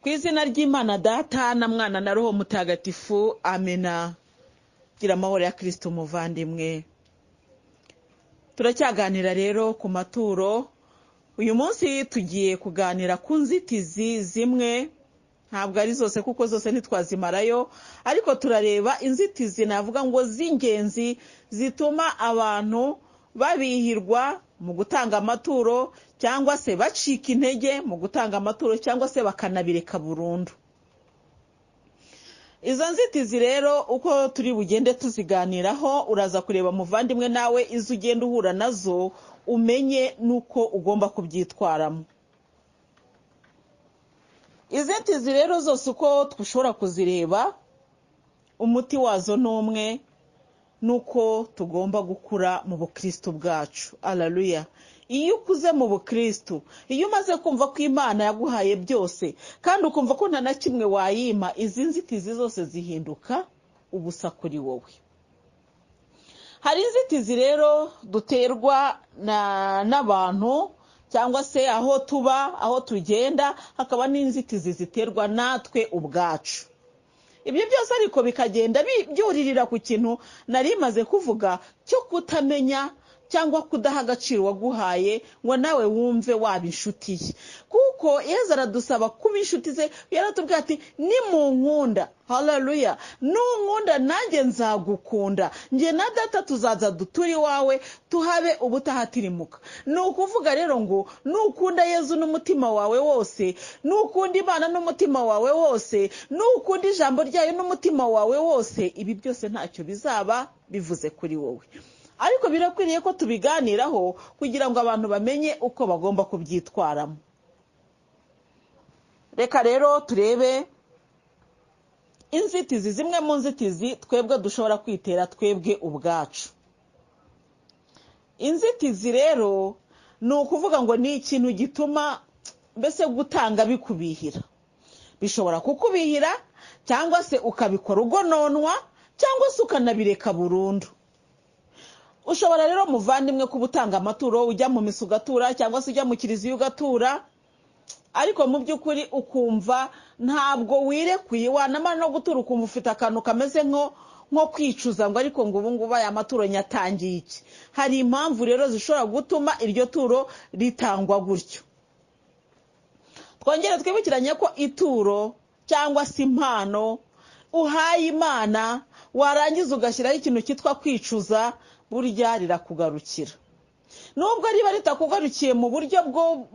Ku izina ry'Imana Data na Mwana na Roho Mutagatifu, amena. Gira amahoro ya Kristo umuvandimwe. Turacyaganira rero ku maturo. Uyu munsi tugiye kuganira ku nzitizi zimwe, ntabwo ari zose kuko zose ntitwazimarayo, ariko turareba inzitizi navuga ngo z'ingenzi zituma abantu babihirwa mu gutanga amaturo, cyangwa se bacika intege mu gutanga amaturo, cyangwa se bakanabireka burundu. Izo nzitizi rero uko turi bugende tuziganiraho, uraza kureba muvandimwe nawe izo ugenda uhura nazo, umenye n'uko ugomba kubyitwaramo. Izi nzitizi rero zose uko dushobora kuzireba, umuti wazo ni umwe, nuko tugomba gukura mu bukristo bwacu. Haleluya. Iyo ukuze mu bukristo, iyo umaze kumva ko Imana yaguhaye byose kandi ukumva ko nta na kimwe wayima, izi nzitizi zose zihinduka ubusa kuri wowe. Hari inzitizi rero duterwa n'abantu cyangwa se aho tuba, aho tugenda, hakaba n'inzitizi ziterwa natwe ubwacu. Ibyo byose ariko bikagenda byuririra ku kintu nari maze kuvuga cyo kutamenya cyangwa kudaha agaciro waguhaye ngo nawe wumve waba inshuti ye. Kuko Yezu aradusaba kuba inshuti ze, yaratubwiye ati nimunkunda, haleluya, nunkunda nanjye nzagukunda, njye na data tuzaza duture iwawe tuhabe ubutahatirimuka. Ni ukuvuga rero ngo nukunda Yezu n'umutima wawe wose, nukunda Imana n'umutima wawe wose, nukunda ijambo ryayo n'umutima wawe wose, ibi byose ntacyo bizaba bivuze kuri wowe. Ariko birakwiriye ko tubiganiraho kugira ngo abantu bamenye uko bagomba kubyitwaramo. Reka rero turebe inzitizi, zimwe mu nzitizi twebwe dushobora kwitera twebwe ubwacu. Inzitizi rero ni ukuvuga ngo ni ikintu gituma mbese gutanga bikubihira. Bishobora kukubihira cyangwa se ukabikora ugononwa cyangwa se ukanabireka burundu. Ushobora rero muvandimwe kuba utanga amaturo, ujya mu misa ugatura cyangwa se ujya mu kiliziya ugatura, ariko mu by'ukuri ukumva ntabwo wirekuye, wanamara no gutura ukumva ufite akantu kameze nko kwicuza ngo ariko ngo ubu ngubu aya maturo nyatangiye iki. Hari impamvu rero zishobora gutuma iryo turo ritangwa gutyo. Twongere twibukiranye ko ituro cyangwa se impano uhaye Imana warangiza ugashyiraho ikintu cyitwa kwicuza, burya rirakugarukira. Nubwo riba ritakugarukiye mu buryo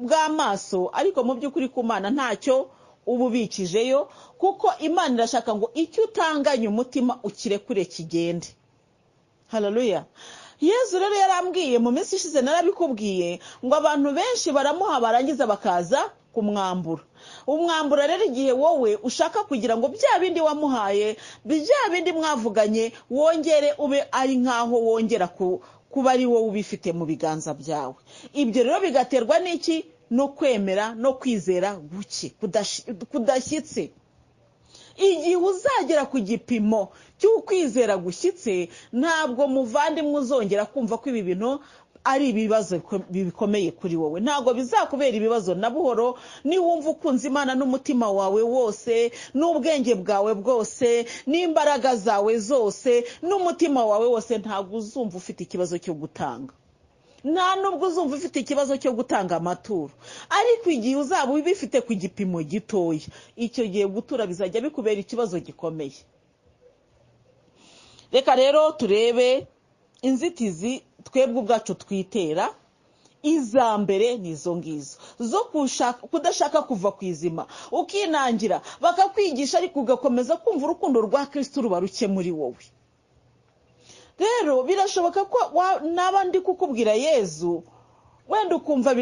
bw'amaso, ariko mu by'ukuri ku Mana ntacyo uba ubikijeyo, kuko Imana irashaka ngo icyo utanganye umutima ukirekure kigende. Haleluya. Yezu rero yarambwiye mu minsi ishize, narabikubwiye ngo abantu benshi baramuha barangiza bakaza kumwambura. Umwambura rero igihe wowe ushaka kugira ngo bya bindi wamuhaye, bya bindi mwavuganye, wongere ube ari nkaho wongera kuba ari wowe ubifite mu biganza byawe. Ibyo rero bigaterwa n'iki? No kwemera no kwizera guke kudashyitse. Igihe uzagera ku gipimo cy'ukwizera gushyitse, ntabwo muvandimwe uzongera kumva ko ibi bintu ari ibibazo bikomeye kuri wowe. Ntabwo bizakubera ibibazo na buhoro niwumva ukunze Imana n'umutima wawe wose, n'ubwenge bwawe bwose, n'imbaraga zawe zose, n'umutima wawe wose. Ntabwo uzumva ufite ikibazo cyo gutanga, nta nubwo uzumva ufite ikibazo cyo gutanga amaturo. Ariko igihe uzaba ubifite ku gipimo gitoya, icyo gihe gutura bizajya bikubera ikibazo gikomeye. Reka rero turebe inzitizi twebwe ubwacu twitera. Iza mbere ni izo ngizo zo kudashaka kuva ku izima, ukinangira bakakwigisha ariko ugakomeza kumva urukundo rwa Kristo ruba ruke muri wowe. Rero birashoboka ko naba ndi kukubwira Yezu wenda ukumva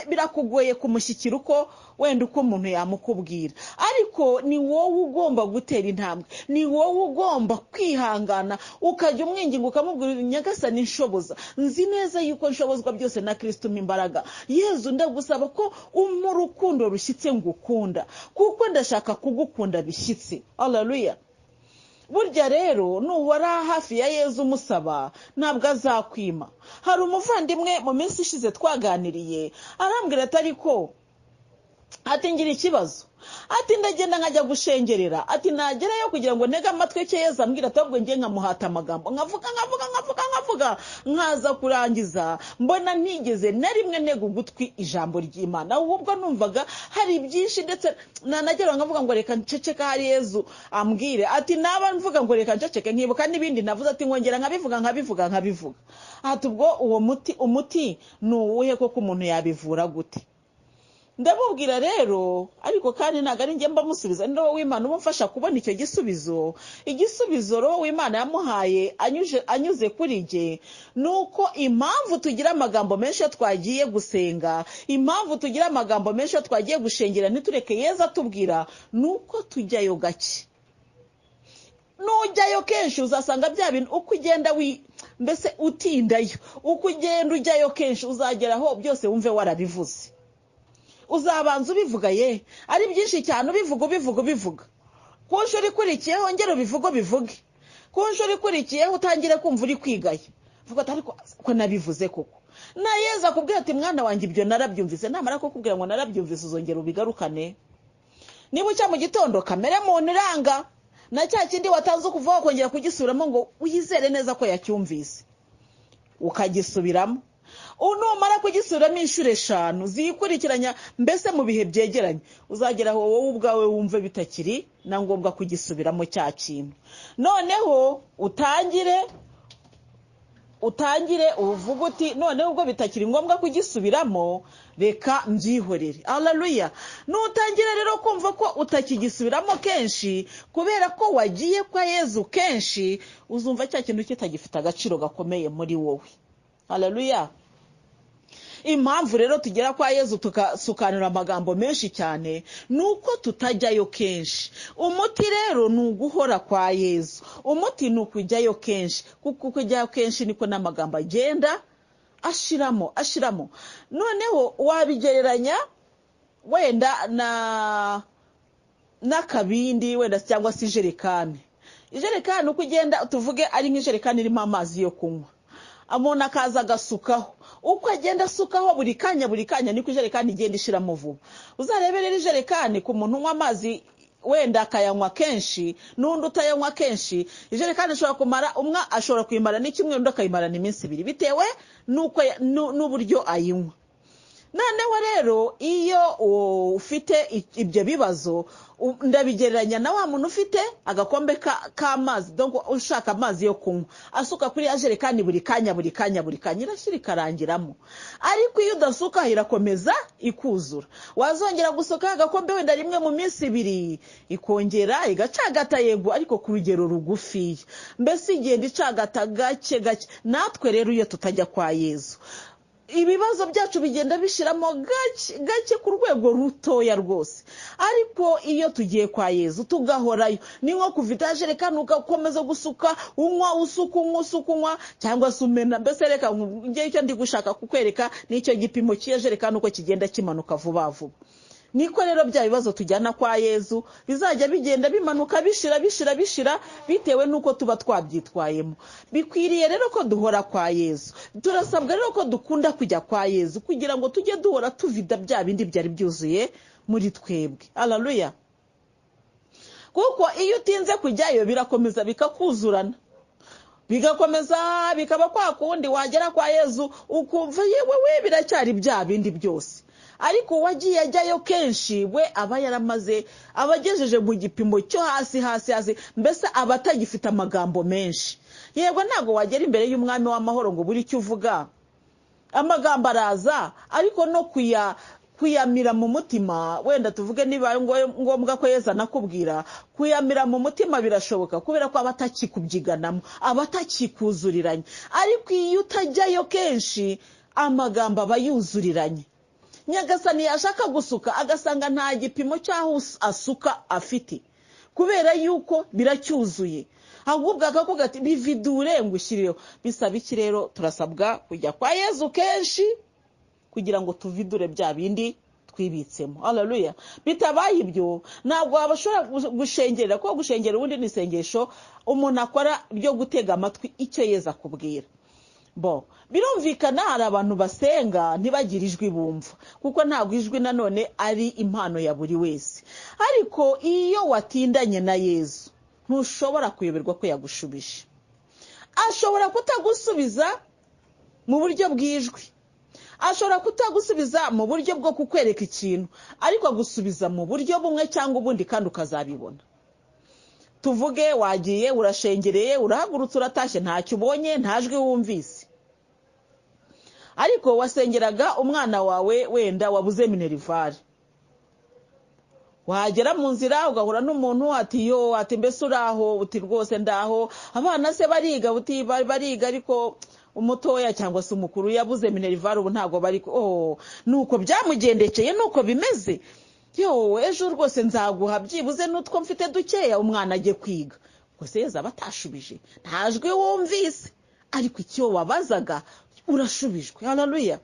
birakugoye kumushyikira uko wenda uko umuntu yamukubwira, ariko ni wowe ugomba gutera intambwe, ni wowe ugomba kwihangana ukajya umwinginga ukamubwira Nyagasani nshoboza, nzi neza yuko nshobozwa byose na Kristo umpa imbaraga. Yezu ndagusaba ko umpa urukundo rushyitse ngukunda, kuko ndashaka kugukunda bishyitse. Haleluya. Burya rero nuwara hafi ya Yezu umusaba ntabwo azakwima. Hari umuvandimwe mu minsi ishize twaganiriye arambwira ati ariko Ati ngira ikibazo, ati ndagenda nkajya gushengerera, ati nagerayo kugira ngo ntege amatwi icyo Yezu ambwira, ahubwo njye nkamuhata amagambo, nkavuga nkavuga nkavuga nkavuga, nkaza kurangiza mbona ntigeze na rimwe ntega ugutwi ijambo ry'Imana, ahubwo numvaga hari byinshi, ndetse nanagera nkavuga ngo reka nceceke hari Yezu ambwire, ati naba mvuga ngo reka nceceke nkibuka n'ibindi navuze, ati nkongera nkabivuga nkabivuga nkabivuga. Ati ubwo uwo muti, umuti ni uwuhe koko, umuntu yabivura gute? Ndamubwira rero, ariko kandi ntabwo ari njye mbamusubiza, ni Roho w'Imana umufasha kubona icyo gisubizo. Igisubizo Roho w'Imana yamuhaye anyuze kuri njye ni uko impamvu tugira amagambo menshi iyo twagiye gusenga, impamvu tugira amagambo menshi iyo twagiye gushengera ntitureke Yezu atubwira, ni uko tujyayo gake. Nujyayo kenshi uzasanga bya bintu uko ugenda mbese utindayo, uko ugenda ujyayo kenshi uzageraho byose wumve warabivuze. Uzabanza ubivuga ye ari byinshi cyane, ubivuga ubivuga ubivuga, ku nshuro ikurikiyeho ngera ubivuge ubivuge, ku nshuro ikurikiyeho utangire kumva uri kwigaya, uvuga ati ariko ko nabivuze koko. Na Yezu akubwira ati mwana wanjye ibyo narabyumvise, namara kukubwira ngo narabyumvise uzongera ubigarukane. Niba ucya mu gitondo kamere muntu iranga na cya kindi watanze ukuvaho kongera kugisubiramo ngo wizere neza ko yacyumvise, ukagisubiramo. Numara kugisubiramo inshuro 5 zikurikiranya, mbese mu bihe byegeranye, uzagera aho wowe ubwawe wumve bitakiri na ngombwa kugisubiramo cya kintu. Noneho utangire uvuge uti noneho ubwo bitakiri ngombwa kugisubiramo reka mbyihorere. Haleluya. Nutangira rero kumva ko utakigisubiramo kenshi kubera ko wagiye kwa Yezu kenshi, uzumva cya kintu kitagifite agaciro gakomeye muri wowe. Haleluya. Impamvu rero tugera kwa Yezu tukasukanira amagambo menshi cyane nuko tutajyayo kenshi. Umuti rero ni uguhora kwa Yezu, umuti ni ukujyayo kenshi, kuko kujyayo kenshi niko n'amagambo agenda ashiramo ashiramo. Noneho wabigereranya wenda na n'akabindi wenda cyangwa se ijerekani. Ijerekani uko ugenda, tuvuge ari nk'ijerekani irimo amazi yo kunywa, umuntu akaza agasukaho, uko agenda asukaho buri kanya buri kanya niko ijerekani igenda ishiramo vuba. Uzarebe rero ijerekani ku muntu unywa amazi wenda akayanywa kenshi n'undi utayanywa kenshi, ijerekani ishobora kumara, umwe ashobora kuyimara n'icyumweru undi akayimarana iminsi 2 bitewe n'uko n'uburyo ayinywa. Noneho rero iyo ufite ibyo bibazo, ndabigereranya na wa muntu ufite agakombe k'amazi, donc ushaka amazi yo kunywa, asuka kuri ya jerekani buri kanya buri kanya buri kanya, irashira ikarangiramo. Ariko iyo udasuka irakomeza ikuzura, wazongera gusuka agakombe wenda rimwe mu minsi 2 ikongera igacagata, yego ariko ku rugero rugufiya, mbese igenda icagata gake gake. Natwe rero iyo tutajya kwa Yezu ibibazo byacu bigenda bishiramo gake gake ku rwego rutoya rwose. Ariko iyo tugiye kwa Yezu tugahorayo, ni nko kuva ijerekani ugakomeza gusuka unywa usuka unywa usuka unywa cyangwa se umena, mbese reka njye icyo ndi gushaka kukwereka nicyo gipimo cy'ijerekani uko kigenda kimanuka vuba vuba. Niko rero bya bibazo tujyana kwa Yezu bizajya bigenda bimanuka bishira bishira bishira bitewe nuko tuba twabyitwayemo. Bikwiriye rero ko duhora kwa Yezu, turasabwa rero ko dukunda kujya kwa Yezu kugira ngo tujye duhora tuvida bya bindi byari byuzuye muri twebwe. Haleluya. Kuko iyo utinze kujyayo birakomeza bikakuzurana, bigakomeza bikaba kwa kundi wagera kwa Yezu ukumva yewe we biracyari bya bindi byose. Ariko wagiye ajyayo kenshi we aba yaramaze, abagejeje mu gipimo cyo hasi hasi hasi, mbese aba atagifite amagambo menshi. Yego ntabwo wagera imbere y'umwami w'amahoro ngo buri icyo uvuga, amagambo araza, ariko no kuyamira mu mutima, wenda tuvuge niba ngombwa ko Yezu anakubwira, kuyamira mu mutima birashoboka kubera ko aba atakikubyiganamo, aba atakikuzuriranye. Ariko iyo utajyayo kenshi amagambo aba yuzuriranye. Nyagasani yashaka gusuka agasanga nta gipimo cy'aho asuka afite kubera yuko biracyuzuye, ahubwo akavuga ati bividure ngushyirireho. Bisaba iki rero? Turasabwa kujya kwa Yezu kenshi kugira ngo tuvidure bya bindi twibitsemo. Haleluya. Bitabaye ibyo ntabwo wabashobora gushengerera, kuko gushengera ubundi ni isengesho umuntu akora ryo gutega amatwi icyo Yezu akubwira. Bo birumvikana hari abantu basenga ntibagire ijwi bumva, kuko ntabwo ijwi nanone ari impano ya buri wese. Ariko iyo watindanye na Yezu ntushobora kuyoberwa ko yagushubije. Ashobora kutagusubiza mu buryo bw'ijwi, ashobora kutagusubiza mu buryo bwo kukwereka ikintu, ariko agusubiza mu buryo bumwe cyangwa ubundi kandi ukazabibona. Tuvuge wagiye urashengereye, urahagurutse, uratashye, ntacyo ubonye, nta jwi wumvise, ariko wasengeraga umwana wawe wenda wabuze minerivare. Wagera mu nzira ugahura n'umuntu ati yo, ati mbese uraho, uti rwose ndaho, abana se bariga, uti bariga ariko umutoya cyangwa se umukuru yabuze minerivare ubu ntabwo bari, oh nuko byamugendekeye, nuko bimeze, yo ejo rwose nzaguha byibuze n'utwo mfite dukeya umwana ajye kwiga. Gusa Yezu aba atashubije, nta jwi wumvise, ariko icyo wabazaga urashubijwe. Haleluya.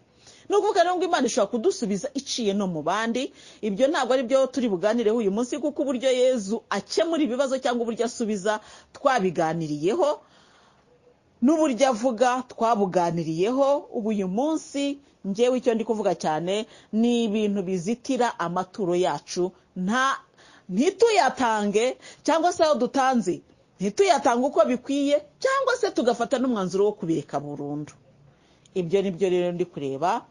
Ni ukuvuga rero ngo Imana ishobora kudusubiza iciye no mu bandi. Ibyo ntabwo ari byo turi buganireho uyu munsi, kuko uburyo Yezu akemura ibibazo cyangwa uburyo asubiza twabiganiriyeho, n'uburyo avuga twabuganiriyeho. Ubu uyu munsi ngewe icyo ndi kuvuga cyane ni ibintu bizitira amaturo yacu, ntituyatange, cyangwa se aho dutanze ntituyatange uko bikwiye, cyangwa se tugafata n'umwanzuro wo kubireka burundu. Ibyo ni byo rero ndi kureba,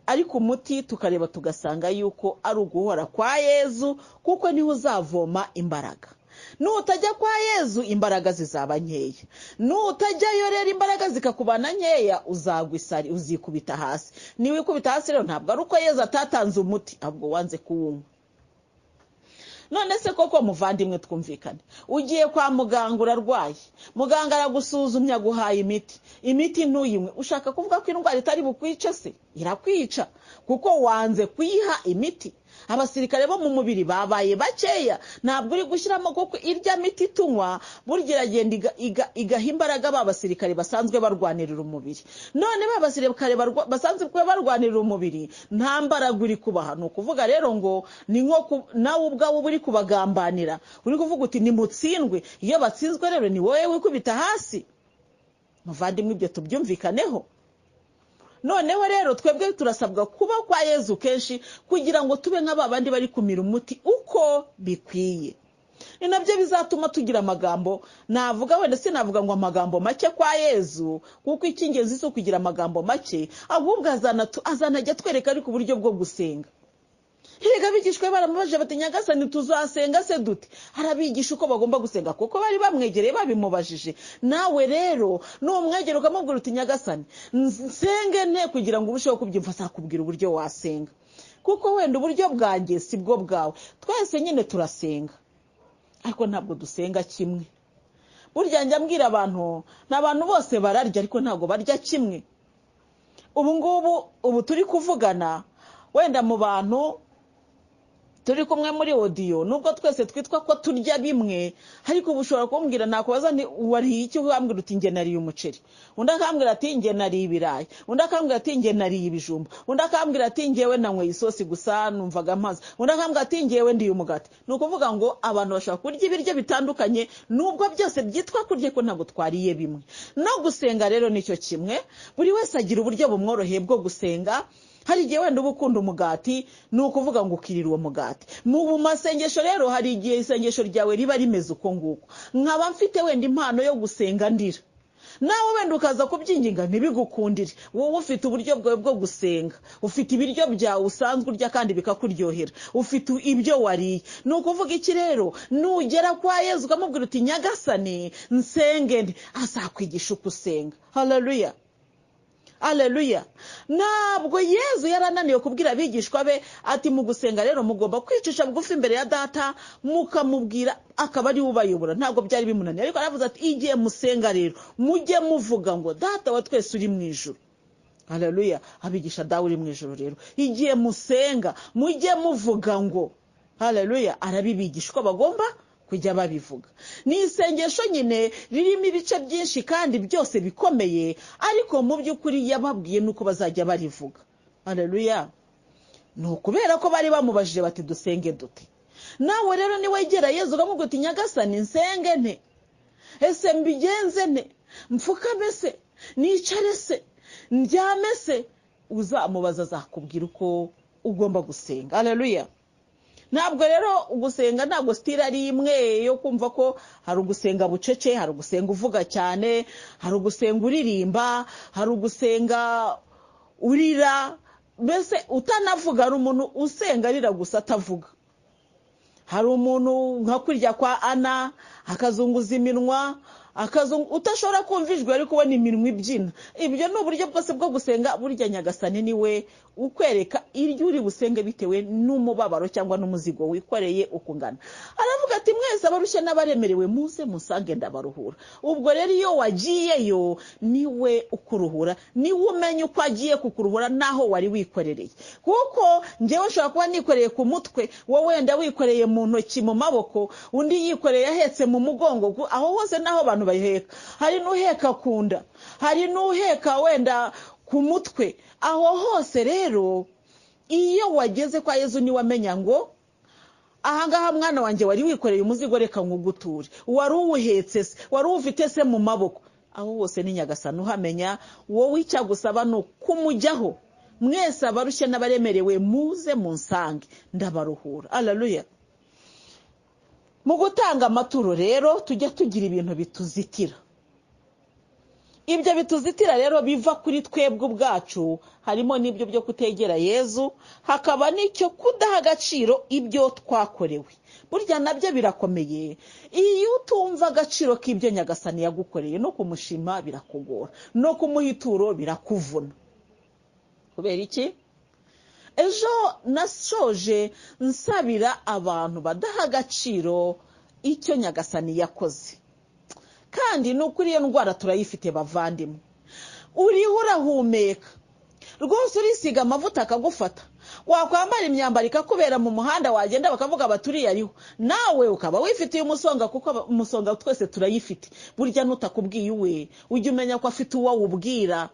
ariko umuti tukareba tugasanga yuko ari uguhora kwa Yezu, kuko niho uzavoma imbaraga. Nutajya kwa Yezu imbaraga zizaba nkeya, nutajyayo rero imbaraga zikakubana nkeya, uzagwa isari, uzikubita hasi. Niwikubita hasi rero ntabwo ari uko Yezu atatanze umuti, ahubwo wanze kuwunywa. None se koko muvandimwe twumvikane, ugiye kwa muganga urarwaye, muganga aragusuzumye aguhaye imiti, imiti ntuyinywe, ushaka kuvuga ko indwara itari bukwice se? Irakwica, kuko wanze kuyiha imiti. Abasirikare bo mu mubiri babaye bakeya, ntabwo uri gushyiramo, kuko irya miti tunywa burya iragenda igaha imbaraga ba basirikare basanzwe barwanirira umubiri. None ba basirikare basanzwe barwanirira umubiri nta mbaraga uri kubaha. Ni ukuvuga rero ngo ni nko nawe ubwawe uba uri kubagambanira, uri kuvuga uti nimutsindwe. Iyo batsinzwe rero ni wowe wikubita hasi. Muvandimwe, ibyo tubyumvikaneho. Noneho rero twebwe turasabwa kuba kwa Yezu kenshi, kugira ngo tube nk'aba bandi bari kumira umuti uko bikwiye. Ni nabyo bizatuma tugira amagambo, navuga wenda sinavuga ngo amagambo make kwa Yezu, kuko icy'ingenzi si ukugira amagambo make, ahubwo azanajya atwereka ariko uburyo bwo gusenga. Erega abigishwa baramubajije bati Nyagasani tuzasenga se dute? Arabigisha uko bagomba gusenga, kuko bari bamwegereye babimubajije. Nawe rero numwegera ukamubwira uti Nyagasani nsenge nte kugira ngo urusheho kubyumva, azakubwira uburyo wasenga, kuko wenda uburyo bwanjye si bwo bwawe. Twese nyine turasenga, ariko ntabwo dusenga kimwe. Burya njya mbwira abantu, ni abantu bose bararya ariko ntabwo barya kimwe. Ubu ngubu ubu turi kuvugana wenda mu bantu turi kumwe muri audio, nubwo twese twitwa ko turya bimwe, ariko ubu ushobora kumbwira nakubaza nti wariye iki, wambwira uti nge nariye umuceri, undi akambwira ati nge nariye ibirayi, undi akambwira ati nge nariye ibijumba, undi akambwira ati ngewe nanyweye isosi gusa numvaga mpaze, undi akambwira ati ngewe ndiye umugati. Ni ukuvuga ngo abantu bashobora kurya ibiryo bitandukanye, nubwo byose byitwa kurya ko ntabwo twariye bimwe. No gusenga rero nicyo kimwe, buri wese agira uburyo bumworoheye bwo gusenga. Hari igihe wenda uba ukunda umugati, ni ukuvuga ngo ukirira uwo mugati. Mu masengesho rero hari igihe isengesho ryawe riba rimeze uko nguko. Nkaba mfite wenda impano yo gusenga ndira, nawe wenda ukaza kubyinginga ntibigukundire. Wowe ufite uburyo bwawe bwo gusenga, ufite ibiryo byawe usanzwe urya kandi bikakuryohera, ufite ibyo wariye. Ni ukuvuga iki rero, nugera kwa Yezu ukamubwira uti Nyagasani nsenge nte, azakwigisha uko usenga. Haleluya, Haleluya. Ntabwo Yezu yarananiwe kubwira abigishwa be ati mu gusenga rero mugomba kwicisha bugufi imbere ya data, mukamubwira akaba ari we ubayobora. Ntabwo byari bimunaniye, ariko aravuze ati igihe musenga rero mujye muvuga ngo data wa twese uri mu ijuru. Haleluya. Abigisha dawe uri mu ijuru rero igihe musenga mujye muvuga ngo haleluya, arabibigisha uko bagomba kujya babivuga. Ni isengesho nyine ririmo ibice byinshi kandi byose bikomeye, ariko mu by'ukuri yababwiye nuko bazajya barivuga. Haleluya. Ni ukubera ko bari bamubajije bati dusenge dute. Nawe rero niwegera Yezu ukamubwira uti Nyagasani nsenge nte, ese mbigenze nte, mfukame se, Nicare se? Ndyame se? Uzamubaza azakubwira uko ugomba gusenga. Haleluya. Ntabwo rero gusenga ntabwo style ari imwe yo kumva ko hari ugusenga bucece, hari ugusenga uvuga cyane, hari ugusenga uririmba, hari ugusenga urira, mbese utanavuga. Hari umuntu usenga arira gusa atavuga. Hari umuntu nka kurya kwa Ana akazunguza iminwa, utashobora kumva ijwi ariko ubona iminwa ibyina. Ibyo ni uburyo bwose bwo gusenga. Burya Nyagasani niwe ukwereka iryo uri busenge bitewe n'umubabaro cyangwa n'umuzigo wikoreye uko ungana. Aravuga ati mwese abarushye n'abaremerewe muze musange ndabaruhura. Ubwo rero iyo wagiyeyo niwe ukuruhura, niwe umenya uko agiye kukuruhura naho wari wikorereye. Kuko njyewe nshobora kuba nikoreye ku mutwe, wowe wenda wikoreye mu ntoki, mu maboko, undi yikoreye ahetse mu mugongo. Aho hose naho abantu bayiheka. Hari n'uheka ku nda, hari n'uheka wenda ku mutwe. Aho hose rero iyo wageze kwa Yezu niwe amenya ngo ahangaha mwana wanjye wari wikoreye umuzigo, reka nkuguture. Wari uwuhetse se? Wari uwufite se mu maboko? Aho hose ni Nyagasani uhamenya. Wowe icyagusaba ni ukumujyaho. Mwese abarushye n'abaremerewe muze munsange ndabaruhura. Haleluya. Mu gutanga amaturo rero tujya tugira ibintu bituzitira. Ibyo bituzitira rero biva kuri twebwe ubwacu, harimo n'ibyo byo kutegera Yezu, hakaba n'icyo kudaha agaciro ibyo twakorewe. Burya nabyo birakomeye. Iyo utumva agaciro k'ibyo Nyagasani yagukoreye, no kumushima birakugora, no kumuha ituro birakuvuna. Kubera iki? Ejo nasoje nsabira abantu badaha agaciro icyo Nyagasani yakoze. Kandi ni ukuri iyo ndwara turayifite bavandimwe. Uriho urahumeka rwose, urisiga amavuta akagufata, wakwambara imyambaro ikakubera mu muhanda, wagenda bakavuga baturiye ariho, nawe ukaba wifitiye umusonga, kuko umusonga twese turayifite. Burya nutakubwiye uwe ujya umenya ko afite uwo awubwira,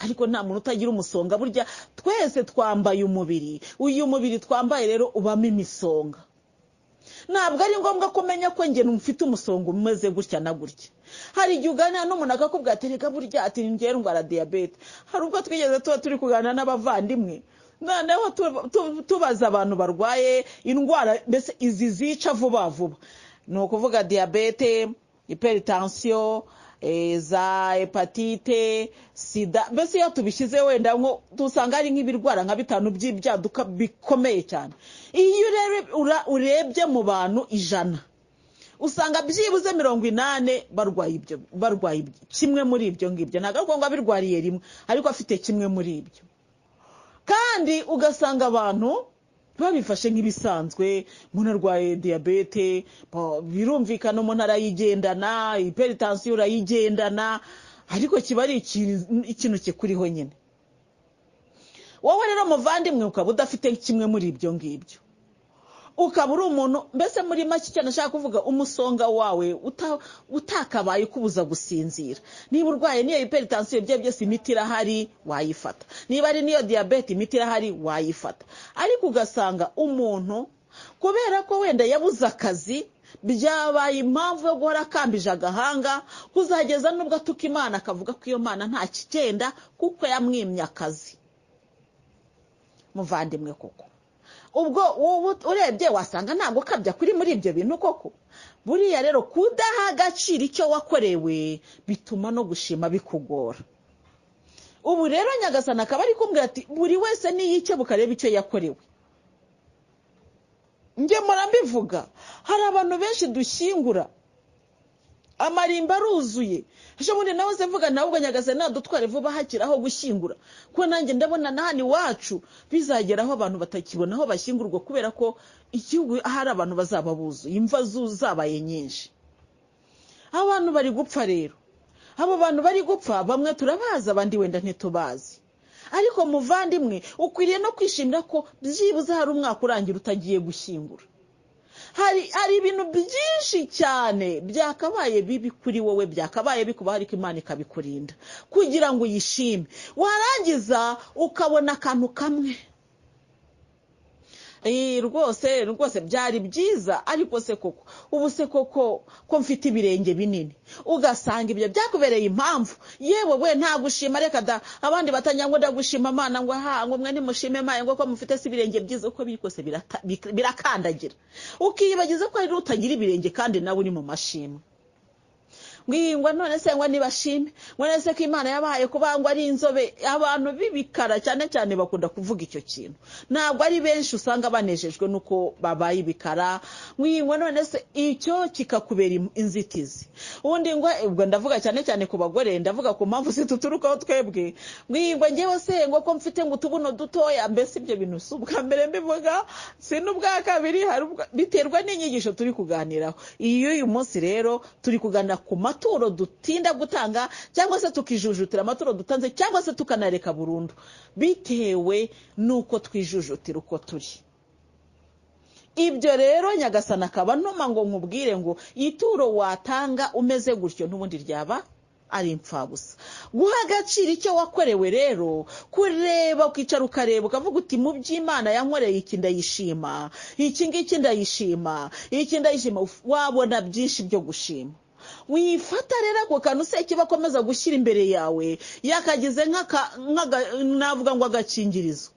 ariko nta muntu utagira umusonga. Burya twese twambaye umubiri, uyu mubiri twambaye rero ubamo imisonga. Ntabwo ari ngombwa kumenya ko njye mfite umusonga umeze gutya na gutya. Hari igihe uganira n'umuntu akakubwira ati reka burya ati njye ndwara diyabete. Hari ubwo twigeze tuba turi kuganira n'abavandimwe, noneho tubaza abantu barwaye indwara mbese izi zica vuba vuba, ni ukuvuga diyabete, hypertension, za hepatite, sida. Mbese iyo tubishyize wenda nko dusanga ari nk'ibirwara nka 5 by'ibyaduka bikomeye cyane. Iyo urebye mu bantu 100 usanga byibuze 80 barwaye ibyo, barwaye kimwe muri ibyo ngibyo. Ntabwo ngo abirwariye rimwe, ariko afite kimwe muri ibyo. Kandi ugasanga abantu babifashe nk'ibisanzwe. Umuntu arwaye diyabete, birumvikana umuntu arayigendana, hypertension urayigendana, ariko kiba ari ikintu kikuriho nyine. Wowe rero muvandimwe ukaba udafite kimwe muri ibyo ngibyo, ukaba uri umuntu mbese muri make cyane ashaka kuvuga umusonga wawe utakabaye ukubuza gusinzira. Niba urwaye niyo hypertension, ibyo byose imiti irahari wayifata, niba ari niyo diyabete imiti irahari wayifata. Ariko ugasanga umuntu kubera ko wenda yabuze akazi, byabaye impamvu yo guhora akambije agahanga, kuzageza nubwo atuka Imana akavuga ko iyo Mana nta kigenda kuko yamwimye akazi. Muvandimwe koko ubwo urebye wasanga ntabwo kabya kuri muri ibyo bintu koko. Buriya rero kudaha agaciro icyo wakorewe bituma no gushima bikugora. Ubu rero Nyagasani akaba ari kumbwira ati buri wese niyike bukareba icyo yakorewe. Njye murambivuga, hari abantu benshi dushyingura amarimba aruzuye. Ejo bundi nawe se mvuga nawe ubwo Nyagasani nadutware vuba hakiraho gushyingura, kuko nanjye ndabona na hano iwacu bizageraho abantu batakibona aho bashyingurwa, kubera ko igihugu hari abantu bazaba buzuye, imva zabaye nyinshi. Abantu bari gupfa rero, abo bantu bari gupfa bamwe turabazi, abandi wenda ntitubazi. Ariko muvandimwe ukwiriye no kwishimira ko byibuze hari umwaka urangira utagiye gushyingura. Hari ibintu byinshi cyane byakabaye bibi kuri wowe, byakabaye bikubaho, ariko Imana ikabikurinda kugira ngo uyishime. Warangiza ukabona akantu kamwe. Rwose rwose byari byiza, ariko se koko ubu se koko ko mfite ibirenge binini, ugasanga ibyo byakubereye impamvu. Yewe we, nta gushima, reka da. Abandi batangira ngo ndagushima Mana, ngo ha, ngo mwe nimushime Mana, ngo ko mufite se ibirenge byiza, uko biri kose birakandagira, ukiyibagiza ko hari utagira ibirenge kandi nawe uri mu mashimwe. Ngo none se ngo nibashime, ngo none se ko Imana yabahaye kuba ngo ari inzobe. Abantu b'ibikara cyane cyane bakunda kuvuga icyo kintu, ntabwo ari benshi usanga banejejwe nuko babaye ibikara. Ngo none se icyo kikakubera inzitizi. Ubundi ngo ubwo ndavuga cyane cyane ku bagore, ndavuga ku mpamvu zituturukaho twebwe. Ngo ngewe se ngo ko mfite ngo utubuno dutoya, mbese ibyo bintu si ubwa mbere mbivuga, si n'ubwa kabiri, biterwa n'inyigisho turi kuganiraho. Iyo uyu munsi rero turi kuganira ku amaturo dutinda gutanga, cyangwa se tukijujutira amaturo dutanze, cyangwa se tukanareka burundu bitewe nuko twijujutira uko turi. Ibyo rero Nyagasana akaba ntuma ngo nkubwire ngo ituro watanga umeze gutyo n'ubundi ryaba ari impfabusa. Guha agaciro icyo wakorewe rero, kureba ukicara ukareba ukavuga uti mu by'Imana yankoreye iki ndayishima, iki ngiki ndayishima, iki ndayishima, wabona byinshi byo gushima. Wifata rero ako kantu se kibakomeza gushyira imbere yawe, yakagize navuga ngo agakingirizo,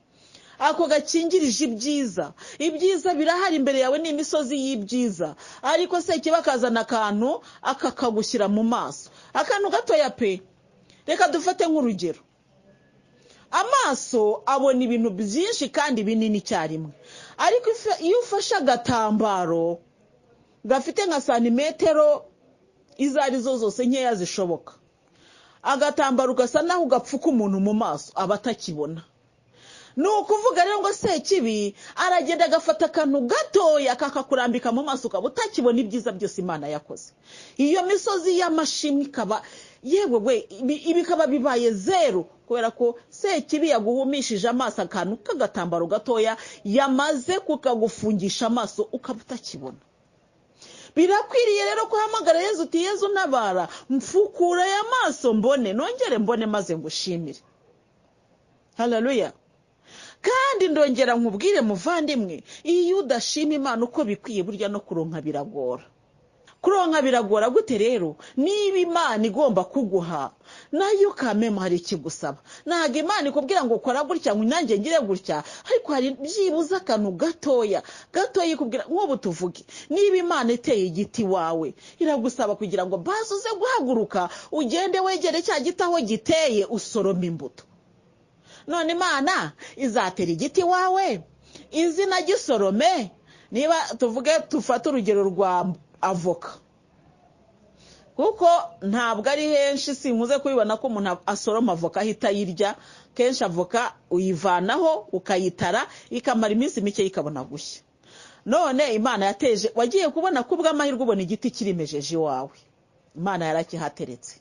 ako gakingirije ibyiza. Ibyiza birahari imbere yawe, ni imisozi y'ibyiza, ariko se kibakazana akantu akakagushyira mu maso, akantu gatoya pe. Reka dufate nk'urugero, amaso abona ibintu byinshi kandi binini icyarimwe, ariko iyo ufashe agatambaro gafite nka santimetero izo arizo zose nkeya zishoboka, agatambaro gasa naho gapfuka umuntu mu maso, aba atakibona. Ni ukuvuga rero ngo Sekibi aragenda agafata akantu gatoya kakakurambika mu maso, ukaba utakibona ibyiza byose Imana yakoze. Iyo misozi y'amashimwe ikaba yewe we bikaba bibaye zero, kubera ko Sekibi yaguhumishije amaso akantu k'agatambaro gatoya, yamaze kukagufungisha amaso ukaba utakibona. Birakwiriye rero kuhamagara Yezu uti Yezu ntabara, mfukura aya maso mbone, nongere mbone maze ngushimire. Haleluya. Kandi ndongera nkubwire muvandimwe, iyo udashima Imana uko bikwiye, burya no kuronka biragora. Kuronka biragora gute rero? Niba Imana igomba kuguha, nayo kamema hari ikigusaba. Ntabwo Imana ikubwira ngo ukora gutya ngo nanjye ngire gutya, ariko hari byibuze akantu gatoya gatoya ikubwira. Nk'ubu tuvuge, niba Imana iteye igiti wawe, iragusaba kugira ngo baze uze guhaguruka ugende wegere cya giti aho giteye usorome imbuto. None Imana izatera igiti wawe izina gisorome. Niba tuvuge tufate urugero rwa avoka, kuko ntabwo ari henshi sinkuze kubibona ko umuntu asoroma avoka ahita ayirya. Kenshi avoka uyivanaho ukayitara ikamara iminsi mike ikabona gushya. None Imana yateje, wagiye kubona kubw'amahirwe ubona igiti kirimejeje iwawe, Imana yarakihateretse.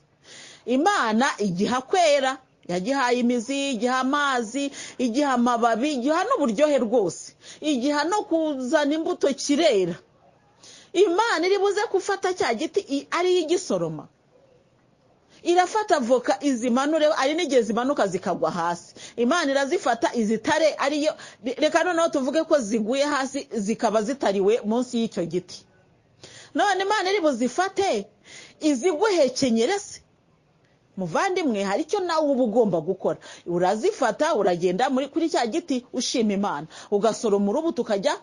Imana igiha kwera, yagihaye imizi, igiha amazi, igiha amababi, igiha n'uburyohe rwose, igiha no kuzana imbuto kirera. Imana iri buze gufata cya giti ari igisoroma, irafata avoka izimanure, ari n'igihe zimanuka zikagwa hasi, Imana irazifata izitare, ariyo reka noneho tuvuge ko ziguye hasi zikaba zitariwe munsi y'icyo giti. None Imana iri buzifate iziguhekenyere se? Muvandimwe, hari icyo nawe uba ugomba gukora. Urazifata uragenda muri kuri cya giti ushima Imana, ugasoroma urubuto ukajya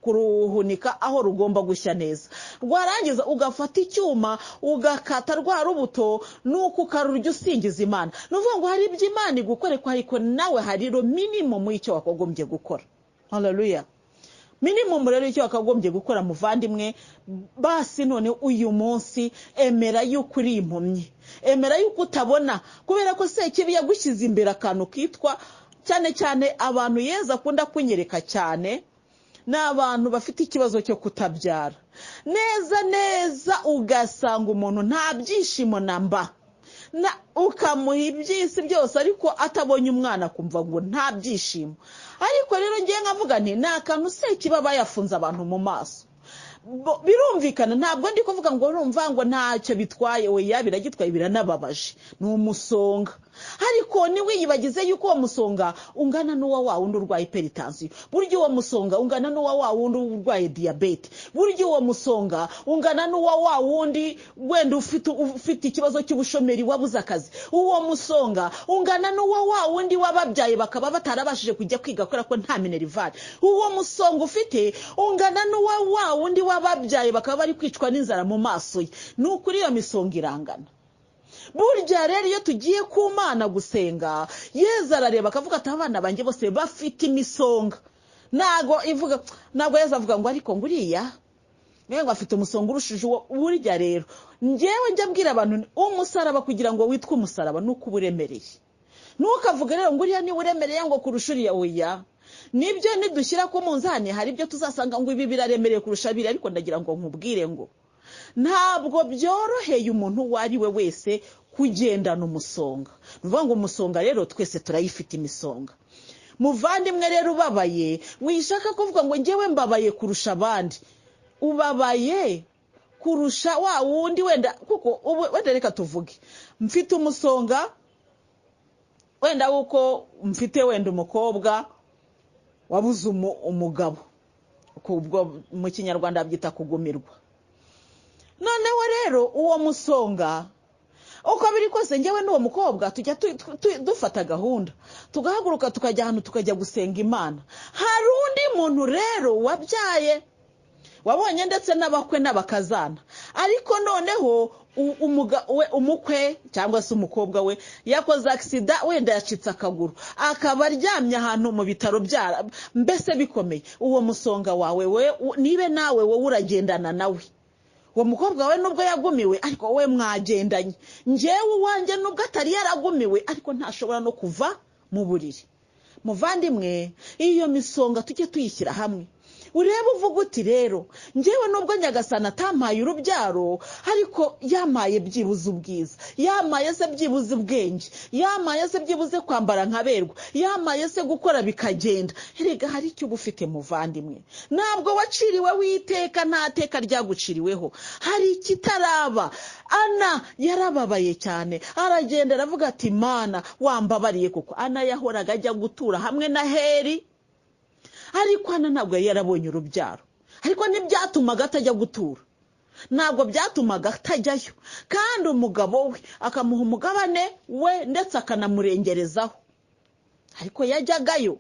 kuruhunika aho rugomba gushya neza. Rwarangiza ugafata icyuma ugakata rwa rubuto, nuko ukarurya usingiza Imana. Nuvuga ngo hari ibyo Imana igukoreka, ariko nawe hari minimum y'icyo wakagombye gukora. Haleluya. Minimum rero icyo wakagombye gukora muvandimwe, basi none uyu munsi emera yuko uri impumyi, emera yuko utabona, kubera ko Sekibi yagushyize imbere akantu kitwa, cyane cyane abantu Yezu akunda kunyereka cyane, ni abantu bafite ikibazo cyo kutabyara. Neza neza ugasanga umuntu nta byishimo namba, ukamuha iby'isi byose ariko atabonye umwana akumva ngo nta byishimo. Ariko rero ngiye nkavuga nti ni akantu Sekibi aba yafunze abantu mu maso. Birumvikana, ntabwo ndi kuvuga ngo urumva ngo ntacyo bitwaye, oya biragitwaye, biranababaje, ni umusonga. Ariko ntiwiyibagize yuko uwo musonga ungana n'uwa wa wundi urwaye hypertension, burya uwo musonga ungana n'uwa wa wundi urwaye diyabete, burya uwo musonga ungana n'uwa wa wundi wenda ufite ikibazo cy'ubushomeri wabuze akazi, uwo musonga ungana n'uwa wa wundi wababyaye bakaba batarabashije kujya kwiga kubera ko nta minerivare, uwo musonga ufite ungana n'uwa wa wundi wababyaye bakaba bari kwicwa n'inzara mu maso ye. Ni ukuri iyo misonga irangana. Burya rero iyo tugiye ku Mana gusenga, Yezu arareba akavuga ati abana banjye bose bafite imisonga. Ntago ivuga, ntabwo Yezu avuga ngo ariko nguriya ngo afite umusonga urushije uwo. Burya rero njyewe njya mbwira abantu umusaraba kugira ngo witwe umusaraba nuko uba uremereye. Ntukavuge rero ngo uriya niwe uremereye ngo kurusha uriya, oya. Nibyo nidushyira ku munzani hari ibyo tuzasanga ngo ibi biraremereye kurusha biriya, ariko ndagira ngo nkubwire ngo ntabwo byoroheye umuntu uwo ari we wese kugendana umusonga. Ni ukuvuga ngo umusonga rero twese turayifite imisonga. Muvandimwe rero ubabaye, wishaka kuvuga ngo njyewe mbabaye kurusha abandi, ubabaye kurusha wa wundi wenda, kuko wenda reka tuvuge mfite umusonga wenda wuko mfite wenda umukobwa wabuze umugabo, ubwo mu Kinyarwanda byita kugumirwa. Noneho rero uwo musonga uko biri kose njyewe n'uwo mukobwa tujya dufata gahunda tugahaguruka tukajya ahantu tukajya gusenga Imana. Hari undi muntu rero wabyaye wabonye ndetse n'abakwe n'abakazana, ariko noneho umukwe cyangwa se umukobwa we yakoze agisida, wenda yacitse akaguru akaba aryamye ahantu mu bitaro byara mbese bikomeye. Uwo musonga wawe we nibe nawe wowe uragendana nawe. Uwo mukobwa we nubwo yagumiwe ariko wowe mwagendanye, njyewe uwanjye nubwo atari yaragumiwe ariko ntashobora no kuva mu buriri. Muvandimwe, iyo misonga tujye tuyishyira hamwe, urebe uvuga uti rero njyewe nubwo Nyagasani atampaye urubyaro ariko yamaye byibuze ubwiza, yamaye se byibuze ubwenge, yamaye se byibuze kwambara nkaberwa, yamaye se gukora bikagenda. Erega hari icyo uba ufite muvandimwe, ntabwo waciriwe witeka, nta teka ryaguciriweho, hari ikitaraba. Ana yarababaye cyane, aragenda aravuga ati Mana wambabariye kuko Ana yahoraga ajya gutura hamwe na Heri, ariko Ana ntabwo yari yarabonye urubyaro, ariko ntibyatumaga atajya gutura, ntabwo byatumaga atajyayo, kandi umugabo we akamuha umugabane we ndetse akanamurengerezaho, ariko yajyagayo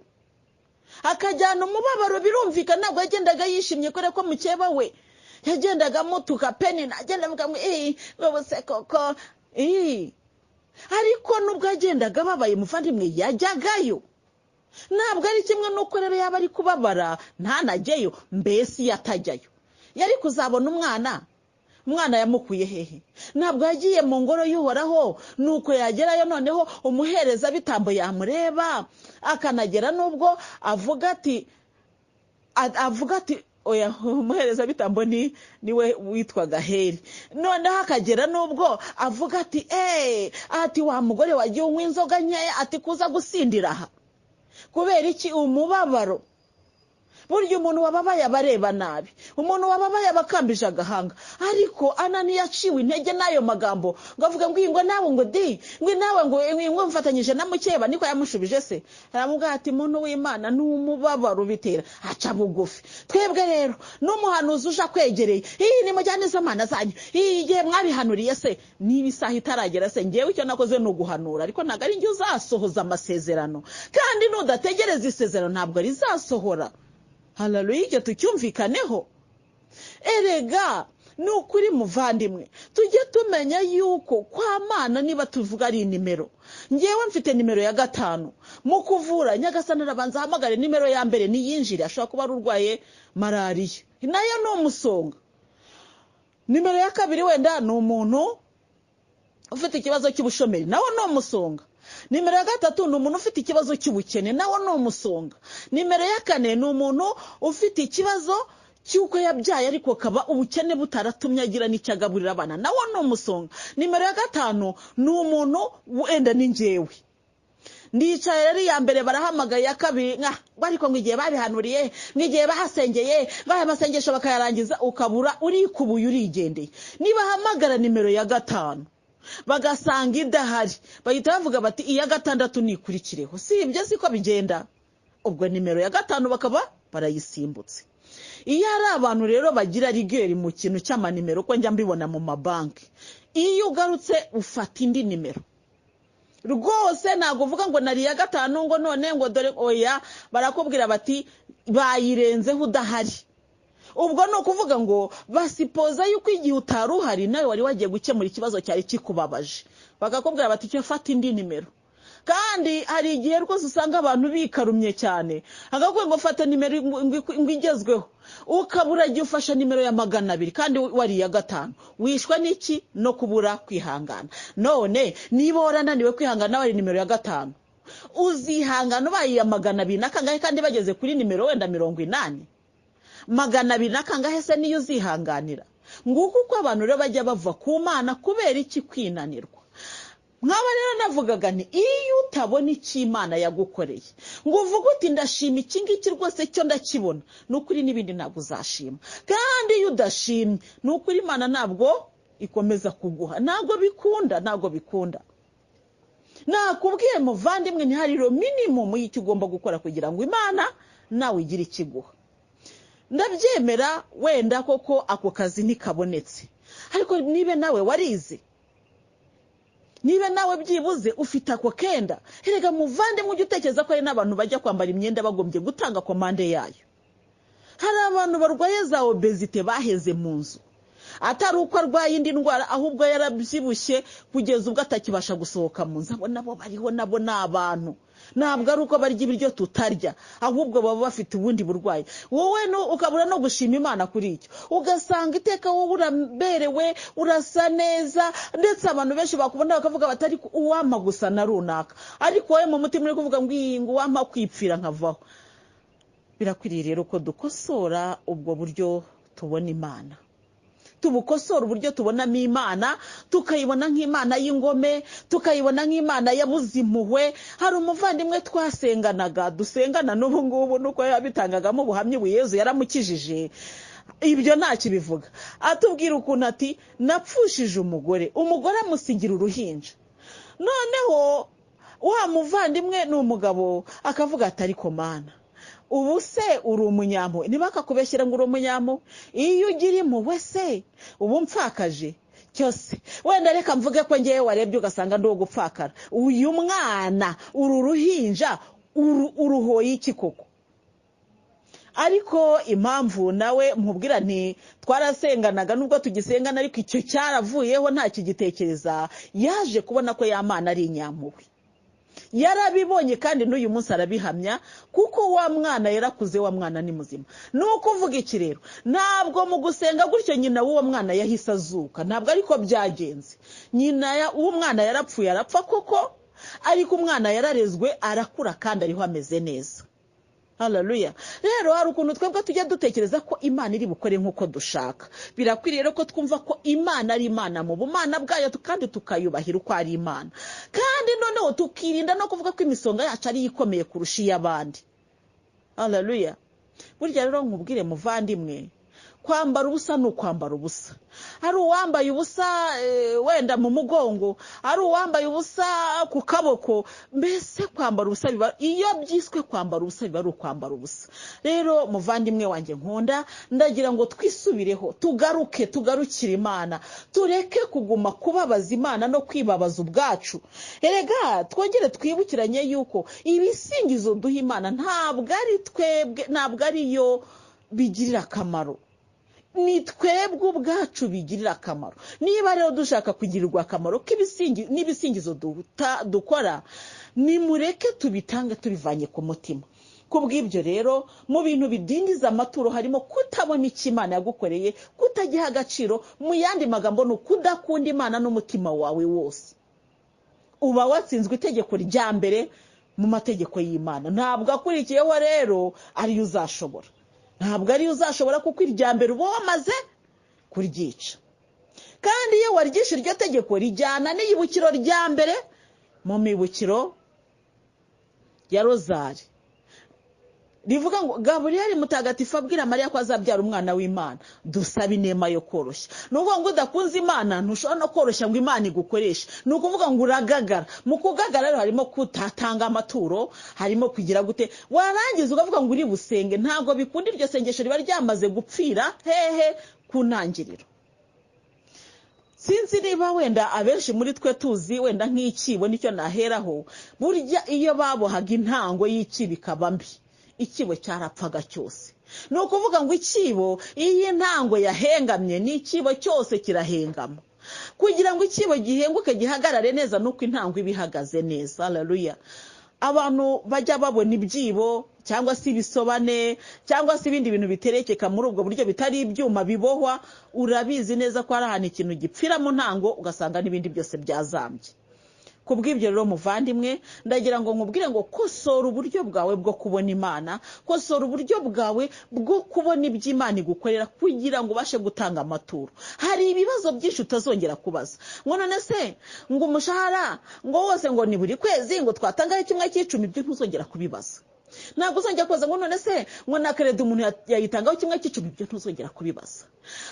akajyana umubabaro. Birumvikana ntabwo yagendaga yishimye kubera ko mukeba we yagendaga amutuka Penina, agenda avuga ngo ngo koko, ariko nubwo yagendaga ababaye muvandimwe yajyagayo. Ntabwo ari kimwe n'uko rero yaba ari kubabara ntanajyeyo, mbese iyo atajyayo yari kuzabona umwana. Umwana yamukuye hehe? Ntabwo yagiye mu ngoro y'Uhoraho, nuko yagerayo noneho umuherezabitambo yamureba akanagera nubwo avuga ati oya, umuherezabitambo niwe witwaga Heri. Noneho akagera nubwo avuga ati ati wa mugore wagiye unywa inzoga nkeya, ati kuza gusindira aha. Kubera iki? Umubabaro. Burya umuntu wababaye abareba nabi, umuntu wababaye abakambije agahanga. Ariko Ana ntiyaciwe intege n'ayo magambo ngo avuge ngo ngo nawe ngo di ngo nawe ngo mfatanyije na mukeba, niko yamushubije se. Aramubwira ati muntu w'Imana n'umubabaro bitera aca bugufi. Twebwe rero n'umuhanuzi uje akwegereye, iyi ni mujyane iz'Imana zanyu, iyi igihe mwabihanuriye se niba isaha itaragera se, ngewe icyo nakoze ni uguhanura, ariko ntabwo ari njye uzasohoza amasezerano, kandi nudategereza isezerano ntabwo rizasohora. Haleluya, icyo tucyumvikaneho. Erega ni ukuri muvandimwe, tujye tumenya yuko kwa Mana niba tuvuga ari nimero, ngewe mfite nimero ya 5 mu kuvura Nyagasani arabanza ahamagare nimero ya mbere niyinjire, ashobora kuba ari urwaye malariya nayo ni umusonga. Nimero ya 2 wenda ni umuntu ufite ikibazo cy'ubushomeri nawe ni umusonga. Nimero ya 3 ni umuntu ufite ikibazo cy'ubukene nawe ni umusonga. Nimero ya 4 ni umuntu ufite ikibazo cy'uko yabyaye ariko kaba ubukene butaratumye agira n'icyo agaburira abana nawe ni umusonga. Nimero ya 5 ni umuntu wenda ni njyewe ndicaye rero iya mbere barahamagaye, iya 2 ariko ngo igihe babihanuriye, n'igihe bahasengeye, baya masengesho bakayarangiza, ukabura urikubuye urigendeye. Niba hamagara nimero ya 5 Bagasanga idahari, bahita bavuga bati iya gatandatu nikurikireho. Si ibyo, siko bigenda. Ubwo nimero ya 5 bakaba barayisimbutse. Iyo ari abantu rero bagira rigueur mu kintu cy'amanimero, ko njya mbibona mu mabanki, iyo ugarutse ufata indi nimero rwose, ntabwo uvuga ngo nari iya 5 ngo none ngo dore, oya, barakubwira bati bayirenzeho udahari. Ubwo ni ukuvuga ngo basipoza yuko igihe utari uhari nawe wari wagiye gukemura ikibazo cyari kikubabaje, bakakubwira bati cyo fata indi nimero. Kandi hari igihe rwose usanga abantu bikarumye cyane, akakubwira ngo fata nimero ngo igezweho, ukabura igihe ufashe nimero ya 200 kandi wari iya 5. Wishwe n'iki? No kubura kwihangana. None niba warananiwe kwihangana wari nimero ya 5, uzihangana ubaye iya 200 na kangahe kandi bageze kuri nimero wenda 80? 200 na kangahe se niyo uzihanganira? Nguko uko abantu rero bajya bava ku Mana kubera iki? Kwinanirwa. Nkaba rero navugaga nti iyo utabona icyo Imana yagukoreye ngo uvuge uti ndashima iki ngiki rwose cyo ndakibona, ni ukuri n'ibindi ntabwo uzashima. Kandi iyo udashimye, ni ukuri Imana ntabwo ikomeza kuguha, ntabwo bikunda, ntabwo bikunda. Nakubwiye muvandimwe, ntihariro minimum y'icyo ugomba gukora kugira ngo Imana nawe igire ikiguha. Ndabyemera wenda koko ako kazi ntikabonetse, ariko niba nawe warize, niba nawe byibuze ufite ako kenda, erega muvandimwe ujye utekereza ko hari n'abantu bajya kwambara imyenda bagombye gutanga komande yayo. Hari abantu barwaye za obésité baheze mu nzu, atari uko arwaye indi ndwara, ahubwo yarabyibushye kugeza ubwo atakibasha gusohoka mu nzu. Abo nabo bariho, nabo ni abantu. Ntabwo ari uko barya ibiryo tutarya, ahubwo baba bafite ubundi burwayi. Wowe ukabura no gushima Imana kuri icyo, ugasanga iteka wowe uraberewe, urasa neza, ndetse abantu benshi bakubona bakavuga bati ariko uwampa gusa na runaka, ariko wowe mu mutima uri kuvuga ngo iyi ngo uwampa kwipfira nkavaho. Birakwiriye rero ko dukosora ubwo buryo tubona Imana, tubukosora uburyo tubonamo Imana, tukayibona nk'Imana y'ingome, tukayibona nk'Imana yabuze impuhwe. Hari umuvandimwe twasenganaga, dusengana n'ubu ngubu, nuko yabitangagamo ubuhamya ubu Yezu yaramukijije, ibyo ntakibivuga. Atubwira ukuntu ati napfushije umugore, umugore amusigira uruhinja. Noneho wa muvandimwe ni umugabo akavuga ati ariko Mana, ubu se uri umunyampuhwe? Ntibakakubeshyira ngo uri umunyampuhwe. Iyo ugira impuhwe se ubu mpfakaje cyose? Wenda reka mvuge ko ngewe warebye ugasanga ndi uwo gupfakara. Uyu mwana uru ruhinja uruhoye iki koko? Ariko impamvu nawe mubwira nti twarasenganaga nubwo tugisengana, ariko icyo cyaravuyeho nta kigitekereza, yaje kubona ko ya Mana ari inyampuhwe. Yarabibonye kandi n'uyu munsi arabihamya, kuko wa mwana yarakuze, wa mwana ni muzima. Ni ukuvuga iki rero? Ntabwo mu gusenga gutyo nyina w'uwo mwana yahise azuka, ntabwo ariko byagenze. Nyina w'uwo mwana yarapfuye, arapfa koko, ariko umwana yararezwe arakura kandi ariho ameze neza. Haleluya. Rero hari ukuntu twebwe tujya dutekereza ko Imana iri bukore nk'uko dushaka. Birakwiriye rero ko twumva ko Imana ari Imana mu bumana bwayo, kandi tukayubahira uko ari Imana. Kandi noneho tukirinda no kuvuga ko imisonga yacu ari ikomeye kurusha iy'abandi. Haleluya. Burya rero nkubwire muvandimwe, kwambara ubusa ni ukwambara ubusa. Hari uwambaye ubusa wenda mu mugongo, hari uwambaye ubusa ku kaboko, mbese kwambara ubusa biba, iyo byiswe kwambara ubusa biba ari ukwambara ubusa. Rero muvandimwe wanjye nkunda, ndagira ngo twisubireho, tugaruke, tugarukire Imana, tureke kuguma kubabaza Imana no kwibabaza ubwacu. Erega twongere twibukiranye yuko ibisingizo duha Imana ntabwo ari twebwe, ntabwo ari yo bigirira akamaro, ni twebwe ubwacu bigirira akamaro. Niba rero dushaka kugirirwa akamaro n'ibisingizo dukora, nimureke tubitange tubivanye ku mutima. Kubw'ibyo rero mu bintu bidindiza amaturo harimo kutabona icyo Imana yagukoreye, kutagiha agaciro. Mu yandi magambo ni ukudakunda Imana n'umutima wawe wose. Uba watsinzwe itegeko rya mbere mu mategeko y'Imana. Ntabwo akurikiyeho rero ariyo uzashobora, ntabwo ariyo uzashobora, kuko irya mbere uba wamaze kuryica. Kandi iyo waryishe iryo tegeko rijyana n'iyibukiro rya mbere mu mibukiro ya rozari, rivuga ngo Gaburiyeli mutagatifu abwira Mariya ko azabyara umwana w'Imana, dusaba inema yo koroshya. Ni ukuvuga ngo udakunze Imana ntushobora no koroshya ngo Imana igukoreshe. Ni ukuvuga ngo uragagara. Mu kugagara rero harimo kutatanga amaturo, harimo kugira gute, warangiza ukavuga ngo uri busenge, ntabwo bikunda. Iryo sengesho riba ryamaze gupfira hehe? Ku ntangiriro. Sinzi niba wenda abenshi muri twe tuzi wenda nk'ikibo, nicyo naheraho. Burya iyo babohaga intango y'ikibo ikaba mbi, ikibo cyarapfaga cyose. Ni ukuvuga ngo ikibo iyo intango yahengamye n'ikibo cyose kirahengama. Kugira ngo ikibo gihenguke gihagarare neza nuko intango iba ihagaze neza. Haleluya. Abantu bajya babona ibyibo cyangwa se ibisobane cyangwa se ibindi bintu biterekeka muri ubwo buryo bitari ibyuma bibohwa, urabizi neza ko hari ahantu ikintu gipfira mu ntango ugasanga n'ibindi byose byazambye. Kubw'ibyo rero muvandimwe, ndagira ngo nkubwire ngo kosora uburyo bwawe bwo kubona Imana, kosora uburyo bwawe bwo kubona ibyo Imana igukorera kugira ngo ubashe gutanga amaturo. Hari ibibazo byinshi utazongera kubaza, ngo none se ngo umushahara ngo wose ngo ni buri kwezi ngo twatangaho kimwe cy'icumi, ibyo ntuzongera kubibaza. Ntabwo uzongera kubaza ngo none se ngo na keredi umuntu yayitangaho kimwe cy'icumi, ibyo ntuzongera kubibaza.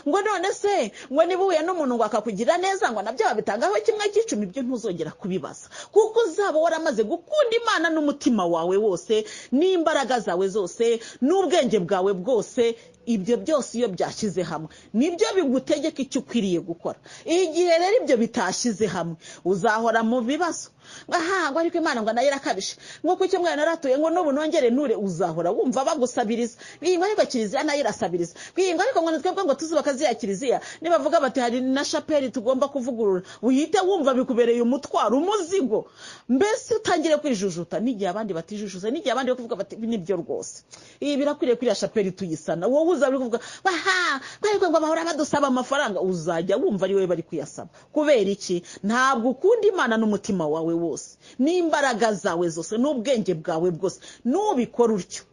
Ngo none se ngo niba uhuye n'umuntu ngo akakugira neza ngo nabyo babitangaho kimwe cy'icumi, ibyo ntuzongera kubibaza, kuko uzaba waramaze gukunda Imana n'umutima wawe wose n'imbaraga zawe zose n'ubwenge bwawe bwose. Ibyo byose iyo byashyize hamwe nibyo bigutegeka icyo ukwiriye gukora. Igihe rero ibyo bitashyize hamwe uzahora mu bibazo, aha ngo ariko Imana ngo nayo irakabije, ngo kuki mwana naratuye ngo n'ubu nongere nture, uzahora wumva bagusabiriza, ngo ariko kiliziya nayo irasabiriza, ngo ariko ngo twebwe ngo tuzubaka ziriya kiliziya, nibavuga bati hari na shapeli tugomba kuvugurura, uhite wumva bikubereye umutwaro, umuzigo, mbese utangire kwijujuta n'igihe abandi batijujuza, n'igihe abandi bakuvuga bati nibyo rwose ibi birakwiriye kuriya shapeli tuyisana, wowe uzaba kuvuga aha ariko ngo bahora badusaba amafaranga, uzajya wumva ari wowe bari kuyasaba. Kubera iki? Ntabwo ukunda Imana n'umutima wawe wose n'imbaraga zawe zose n'ubwenge bwawe bwose. Nubikora utyo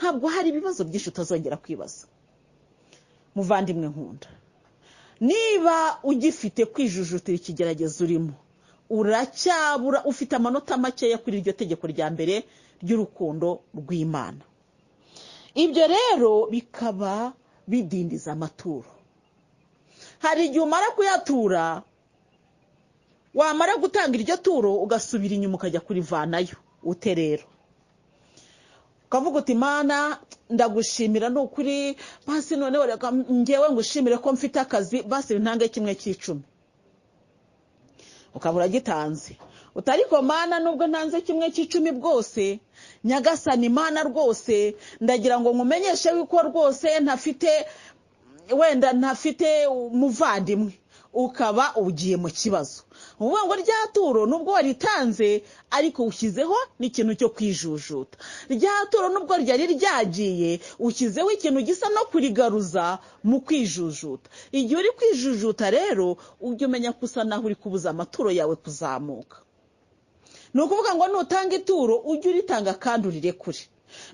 ntabwo hari ibibazo byinshi utazongera kwibaza. Muvandimwe nkunda, niba ugifite kwijujutira ikigeragezo urimo, uracyabura, ufite amanota makeya kuri iryo tegeko rya mbere ry'urukundo rw'Imana. Ibyo rero bikaba bidindiza amaturo. Hari igihe umara kuyatura, wamara gutanga iryo turo ugasubira inyuma ukajya kurivanayo. Ute rero ukavuga uti Imana ndagushimira ni ukuri, basi noneho reka ngewe ngushimire ko mfite akazi, basi ntange kimwe cy'icumi, ukaba uragitanze. Utariko Mana nubwo ntanze kimwe cy'icumi bwose, Nyagasani Imana rwose ndagira ngo nkumenyeshe yuko rwose ntafite, wenda ntafite umuvandimwe, ukaba ugiye mu kibazo. Uvuga ngo rya turo nubwo waritanze ariko ushyizeho n'ikintu cyo kwijujuta, rya turo nubwo ryari ryagiye ushyizeho ikintu gisa no kurigaruza mu kwijujuta. Igihe uri kwijujuta rero ujye umenya ko usa naho uri kubuza amaturo yawe kuzamuka. Ni ukuvuga ngo nutanga ituro ujye uritanga kandi urirekure.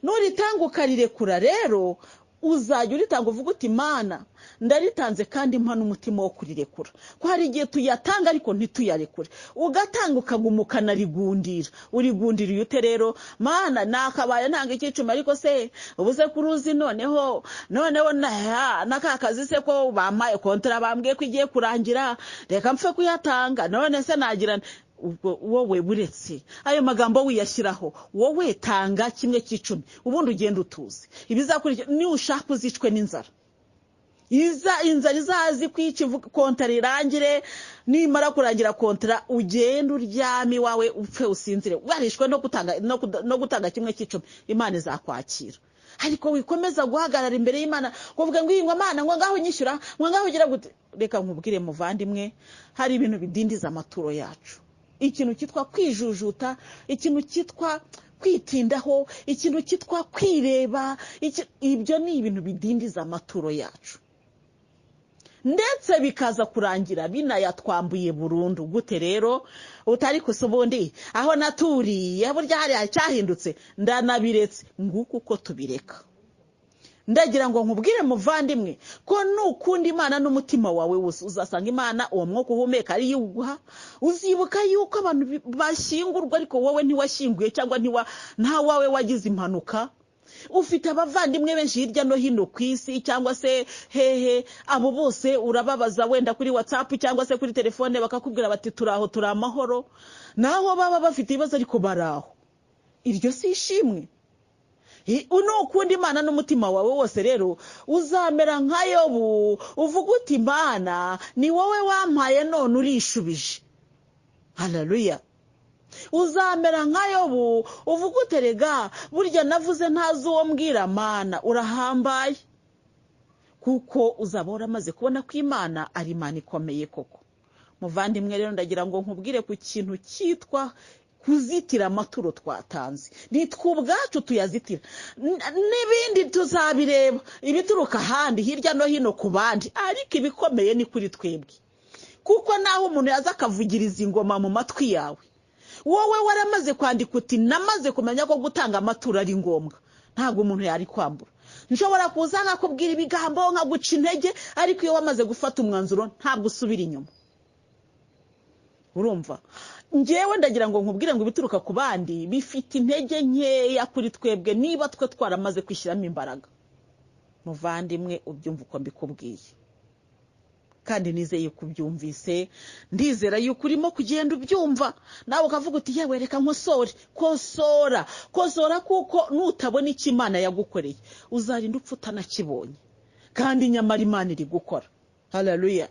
Nuritanga ukarirekura rero uzajya uritanga uvuga uti Mana ndaritanze kandi mpa n'umutima wo kurirekura. Ko hari igihe tuyatanga ariko ntituyarekure, ugatanga ukaguma ukanarigundira. Urigundiriye ute rero? Mana nakabaye ntanga icyicumi ariko se ubuze kuruzi noneho naka kazi se ko bampaye kontra bambwiye ko igiye kurangira, reka mpfe kuyatanga, none se nagira. Ubwo wowe buretse ayo magambo wiyashyiraho, wowe tanga kimwe cy'icumi ubundi ugenda utuze. Ibizakurikira ni ushaka uzicwe n'inzara, inzara izazi kwica, kontara irangire, nimara kurangira kontara ugenda uryame iwawe upfe usinzire, warishwe no gutanga kimwe cy'icumi, Imana izakwakira. Ariko wikomeza guhagarara imbere y'Imana kuvuga ngo iyi Mana ngo ngaho nyishyura, ngo ngaho ugira gute. Reka nkubwire muvandimwe, hari ibintu bidindiza amaturo yacu. Ikintu cyitwa kwijujuta, ikintu cyitwa kwitindaho, ikintu cyitwa kwireba, ibyo ni ibintu bidindiza amaturo yacu, ndetse bikaza kurangira binayatwambuye burundu. Gute rero? Utari kusa ubundi aho naturiye burya hari cyahindutse ndanabiretse, nguko uko tubireka. Ndagira ngo nkubwire muvandimwe ko nukunda Imana n'umutima wawe wose uzasanga Imana uwo mwuka uhumeka ari uguha. Uzibuka yuko abantu bashyingurwa ariko wowe ntiwashyinguye cyangwa nta wawe wagize impanuka. Ufite abavandimwe benshi hirya no hino ku isi cyangwa se hehe, abo bose urababaza wenda kuri WhatsApp cyangwa se kuri telefone, bakakubwira bati turi aho, turi amahoro. Naho baba bafite ibibazo ariko bari aho. Iryo si ishimwe? Nukunda Imana n'umutima wawe wose rero uzamera nka Yobu, uvuga uti Imana ni wowe wampaye none urishubije. Haleluya. Uzamera nka Yobu uvuga uti rega burya navuze ntazi uwo mbwira, Mana urahambaye, kuko uzaba waramaze kubona ko Imana ari Imana ikomeye koko. Muvandimwe rero ndagira ngo nkubwire ku kintu cyitwa kuzitira amaturo twatanze. Ni twe ubwacu tuyazitira, n'ibindi tuzabireba ibituruka ahandi hirya no hino ku bandi, ariko ibikomeye ni kuri twebwe. Kuko naho umuntu yaza akavugiriza ingoma mu matwi yawe, wowe waramaze kwandika uti namaze kumenya ko gutanga amaturo ari ngombwa, ntabwo umuntu yari kwambura. Nshobora kuza nkakubwira ibigambo nkaguca intege, ariko iyo wamaze gufata umwanzuro ntabwo usubira inyuma. Urumva, ngewe ndagira ngo nkubwire ngo ibituruka ku bandi bifite intege nkeya kuri twebwe niba twe twaramaze kwishyiramo imbaraga. Muvandimwe, ubyumva uko mbikubwiye, kandi nizeye kubyumvise, ndizera yuko urimo kugenda ubyumva nawe ukavuga uti yewe reka nkosore. Kosora, kosora, kuko nutabona icyo Imana yagukoreye uzarinda upfa utanakibonye, kandi nyamara Imana iri gukora. Haleluya,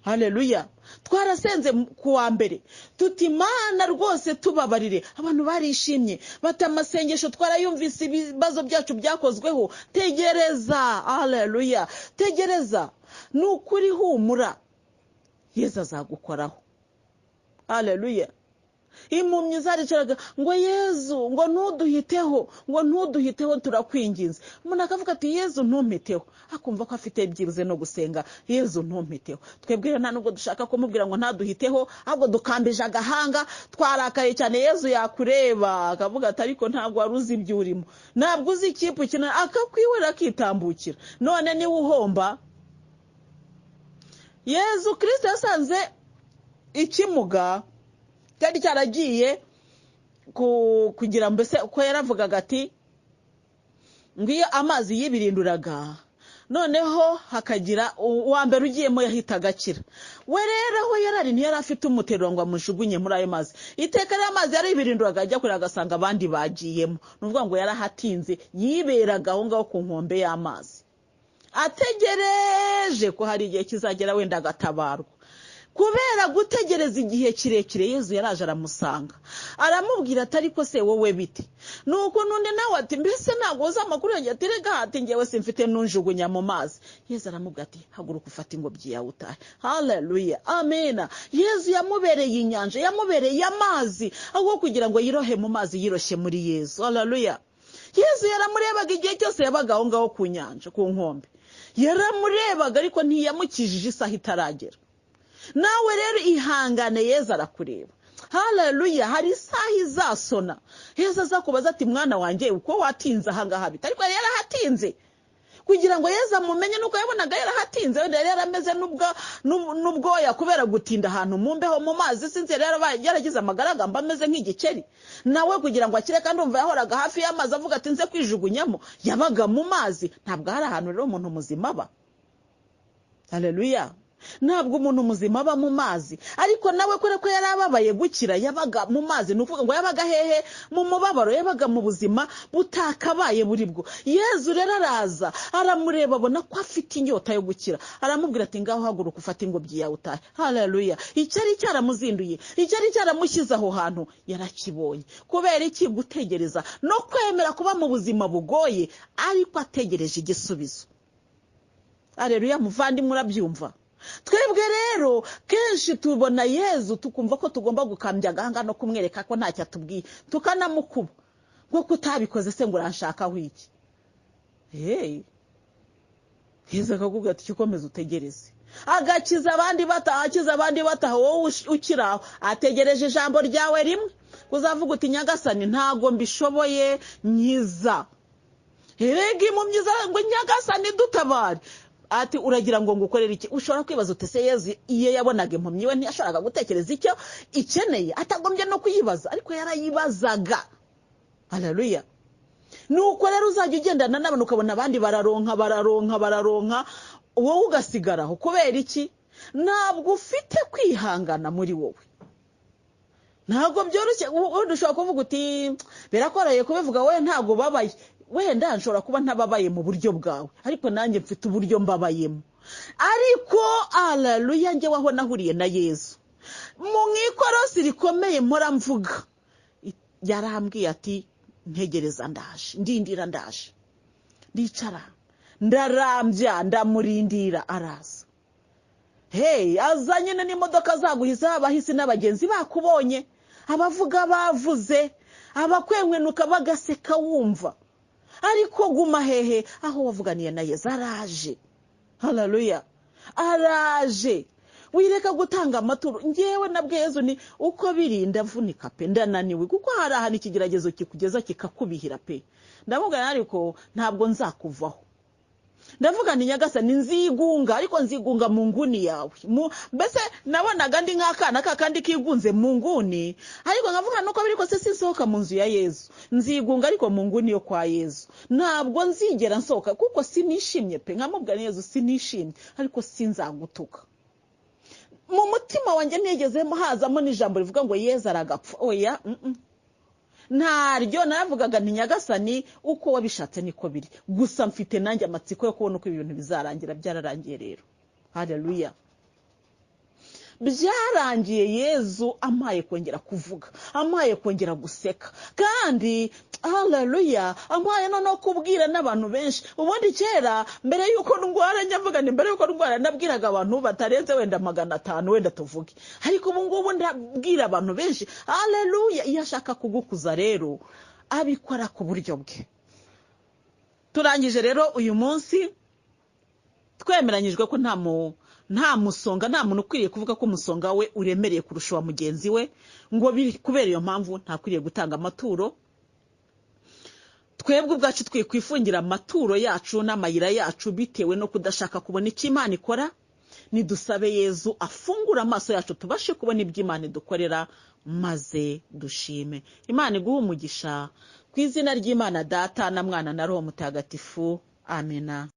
haleluya. Twarasenze ku wa mbere tuti Imana rwose tubabarire. Abantu barishimye bati amasengesho twarayumvise, ibibazo byacu byakozweho. Tegereza, haleluya, tegereza, ni ukuri humura, Yezu azagukoraho. Haleluya. Impumyi zaricaraga ngo Yezu ngo ntuduhiteho, ngo ntuduhiteho turakwinginze. Umuntu akavuga ati Yezu ntumpiteho, akumva ko afite byibuze no gusenga, Yezu ntumpiteho. Twebwe nta nubwo dushaka kumubwira ngo ntaduhiteho, ahubwo dukambije agahanga, twarakaye cyane. Yezu yakureba akavuga ati ariko ntabwo wari uzi ibyo urimo, ntabwo uzi ikipe ukina, akakwihorera akitambukira. None niwe uhomba. Yezu Kristo yasanze ikimuga cyari cyaragiye kugira mbese uko yaravugaga ati ngiyo amazi yibirinduraga, noneho hakagira uwa mbere ugiyemo yahitaga akira. We rero aho yarari ntiyari afite umuteruro ngo amujugunye muri ayo mazi. Iteka rero amazi yaribirinduraga ajya kure agasanga abandi bagiyemo. Ni ukuvuga ngo yarahatinze, yiberaga aho ngaho ku nkombe y'amazi, ategereje ko hari igihe kizagera wenda agatabarwa. Kubera gutegereza igihe kirekire, Yezu yaraje aramusanga, aramubwira ati ariko se wowe bite? Nuko n'undi nawe ati mbese ntabwo uzi amakuru yanjye? Ati rega, ati ngewe simfite nunjugunya mu mazi. Yezu aramubwira ati haguruka ufate ingobyi yawe utahe. Haleluya, amena. Yezu yamubereye inyanja, yamubereye amazi, aho kugira ngo yirohe mu mazi yiroshye muri Yezu. Haleluya. Yezu yaramurebaga igihe cyose yabaga aho ngaho ku nyanja, ku nkombe, yaramurebaga, ariko ntiyamukijije isaha itaragera. Nawe rero ihangane, Yezu arakureba. Haleluya. Hari isaha izasona Yezu azakubaza ati mwana wanjye uko watinze ahangaha bite? Ariko yari yarahatinze kugira ngo Yezu amumenye, nuko yabonaga yarahatinze, wenda yari yarameze n'ubwoya kubera gutinda ahantu mu mbeho mu mazi, sinzi yari yaragize amagaragamba ameze nk'igikeri. Nawe kugira ngo akire, kandi umva yahoraga hafi y'amazi avuga ati nze kwijugunyamo, yabaga mu mazi. Ntabwo hari ahantu rero umuntu muzima aba. Haleluya. Ntabwo umuntu muzima aba mu mazi, ariko nawe kubera ko yari ababaye gukira yabaga mu mazi. Ni ukuvuga ngo yabaga hehe? Mu mubabaro, yabaga mu buzima butakabaye buri bwo. Yezu rero araza aramureba, abona ko afite inyota yo gukira, aramubwira ati ngaho haguruka ufate ingobyi yawe utahe. Haleluya. Icyari cyaramuzinduye, icyari cyaramushyize aho hantu yarakibonye. Kubera iki? Gutegereza no kwemera kuba mu buzima bugoye, ariko ategereje igisubizo. Haleluya. Muvandimwe, urabyumva? Twebwe rero kenshi tubona Yezu tukumva ko tugomba gukambya agahanga no kumwereka ko ntacyo atubwiye, tukanamukuba ngo kutabikoze se ngo uranshakaho iki? Yezu akakubwira ati ukomeze utegereze, agakiza abandi bataha, akiza abandi bataha, wowe ukiri aho ategereje ijambo ryawe rimwe uzavuga uti Nyagasani ntabwo mbishoboye, nkiza. Erega impumyi ngo Nyagasani dutabare. Ati uragira ngo ngukorere iki? Ushobora kwibaza uti se Yezu iyo yabonaga impumyi we ntiyashoboraga gutekereza icyo ikeneye, atagombye no kuyibaza, ariko yarayibazaga. Haleluya. Nuko rero uzajya ugendana n'abantu ukabona abandi bararonka bararonka bararonka, wowe ugasigaraho. Kubera iki? Ntabwo ufite kwihangana muri wowe, ntabwo byoroshye. Ubundi ushobora kuvuga uti birakoroheye kubivuga, we ntabwo ubabaye. Wenda nshobora kuba ntababaye mu buryo bwawe, ariko nanjye mfite uburyo mbabayemo. Ariko haleluya, njyewe aho nahuriye na Yezu mu ikorosi rikomeye mpora mvuga, yarambwiye ati ntegereza ndaje, ndindira ndaje, ndicara ndarambya ndamurindira, araza. Hey, aza nyine n'imodoka zaguhise, abahisi n'abagenzi bakubonye, abavuga bavuze, abakwenkwenuka bagaseka wumva, ariko guma hehe aho wavuganiye na Yezu. Araje, haleluya, araje. Wireka gutanga amaturo. Ngewe nabwo Yezu ni uko biri, ndavunika pe, ndananiwe, kuko hari ahantu ikigeragezo kikugeza kikakubihira pe. Ndavuga ariko ntabwo nzakuvaho. Ndavuga ni Nyagasani nzigunga, ariko nzigunga mu nguni yawe. Mbese nabonaga ndi nk'akana kakandi kigunze mu nguni, ariko nkavuga nuko biri kose sinsohoka mu nzu ya Yezu, nzigunga ariko mu nguni yo kwa Yezu. Ntabwo nzigera nsohoka kuko sinishimye pe. Nkamubwira Yezu sinishimye, ariko sinzagutuka. Mu mutima wanjye ntigezemo hazamo n'ijambo rivuga ngo Yezu aragapfa, oya, ntaryo. Naravugaga nti Nyagasani uko wabishatse niko biri, gusa mfite nanjye amatsiko yo kubona uko ibintu bizarangira. Byararangiye rero, haleluya, byarangiye. Yezu amaye kongera kuvuga, amaye kongera guseka, kandi haleluya, amaye noneho kubwira n'abantu benshi. Ubundi kera mbere y'uko ndwara, njya ni mbere y'uko ndwara nabwiraga abantu batarenze wenda 500 wenda tuvuge, ariko ubu ngubu ndabwira abantu benshi. Haleluya. Iyo ashaka kugukuza rero abikora ku buryo bwe. Turangije rero uyu munsi twemeranyijwe ko nta musonga, nta muntu ukwiriye kuvuga ko umusonga we uremereye kurusha uwa mugenzi we, ngo kubera iyo mpamvu ntakwiriye gutanga amaturo. Twebwe ubwacu twikwifungira amaturo yacu n'amayira yacu bitewe no kudashaka kubona icyo Imana ikora. Nidusabe Yezu afungura amaso yacu tubashe kubona ibyo Imana idukorera, maze dushime. Imana iguhe umugisha. Ku izina ry'Imana Data na Mwana na Roho Mutagatifu, amena.